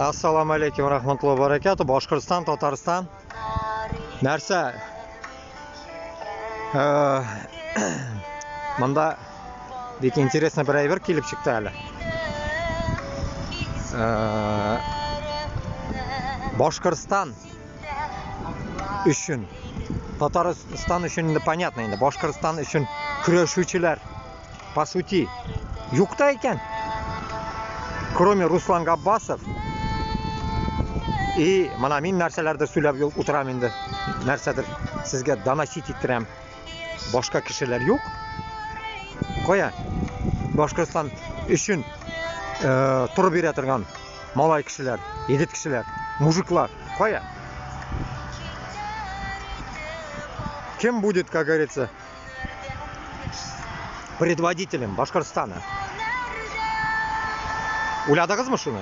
Assalomu alaykum va rahmatullohi va barakatuh. Boshqirdiston, Tatariston. Narsa mында бик интересный бер әйбер килеп чыкты әле. Башкортстан өчен, Татарстан өчен инде понятно инде, Башкортстан өчен көрәшүчеләр по сути юк та икән. Кроме Руслан Габбасов и менә мин нәрсәләрдер сөйләп утырам инде. Нәрсәдер сезгә доносить иттерәм. Башка кешеләр юк. Кая? Башкортстан өчен торып бирә торган малай кешеләр, егет кешеләр, мужиклар. Кая? Кем будет, как говорится, предводителем Башкортостана? Уйладыгызмы шуны?